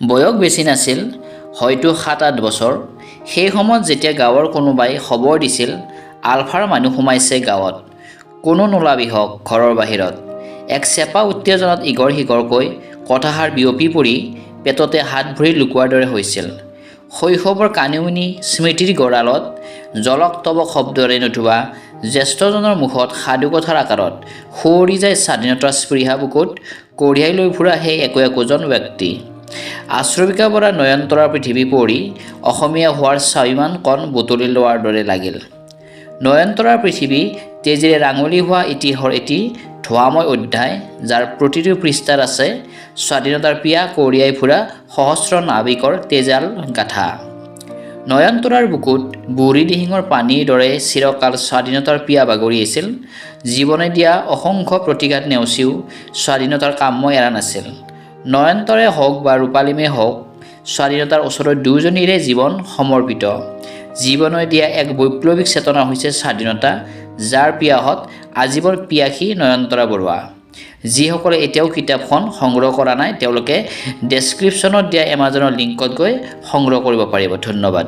বয়স বেছি নাছিল, হয়তো 7-8 বছৰ। সেই সময়ত যেতিয়া গাঁৱৰ কোনোবাই খবৰ দিছিল, আলফাৰ মানুহ সোমাইছে গাঁৱত, কোনো নোলাবিহঁক ঘৰৰ বাহিৰত, এক চেপা উত্তেজনাত ইঘৰ সিঘৰকৈ কথাষাৰ বিয়পি পৰি পেটতে হাত ভৰি লুকুৱাৰ দৰে হৈছিল। শৈশৱৰ কানিমুনি স্মৃতিৰ গঁৰালত জলক তবক শব্দৰে নতুবা জ্যেষ্ঠজনৰ মুখত সাধুকথাৰ আকাৰত সুঁৱৰি যায় স্বাধীনতাৰ স্পৃহা বুকুত কঢ়িয়াই লৈ ফুৰা সেই একো একোজন ব্যক্তি। আশ্ৰবিকা বৰা নয়নতৰাৰ পৃথিৱী পঢ়ি অসমীয়া হোৱাৰ স্বাভিমান কণ বুটলি লোৱাৰ দৰে লাগিল। নয়নতৰাৰ পৃথিৱী তেজেৰে ৰাঙলী হোৱা ইতিহাসৰ এটি ধোঁৱাময় অধ্যায়, যাৰ প্ৰতিটো পৃষ্ঠাত আছে স্বাধীনতাৰ পিয়াহ কঢ়িয়াই ফুৰা সহস্ৰ নাবিকৰ তেজাল গাথা। নয়নতৰাৰ বুকুত বুঢ়ীদিহিঙৰ পানীৰ দৰে চিৰকাল স্বাধীনতাৰ পিয়াহ বাগৰি আছিল। জীৱনে দিয়া অসংখ্য প্ৰতিঘাত নেওচিও স্বাধীনতাৰ কাম্য এৰা নাছিল। নয়নতৰাই হওক বা ৰূপালীমেই হওক, স্বাধীনতাৰ ওচৰত দুয়োজনীৰে জীৱন সমৰ্পিত। জীৱনে দিয়া এক বৈপ্লৱিক চেতনা হৈছে স্বাধীনতা, যাৰ পিয়াহত আজীৱন পিয়াসী নয়নতৰা বৰুৱা। যিসকলে এতিয়াও কিতাপখন সংগ্ৰহ কৰা নাই, তেওঁলোকে ডেছক্ৰিপশ্যনত দিয়া এমাজনৰ লিংকত গৈ সংগ্ৰহ কৰিব পাৰিব। ধন্যবাদ।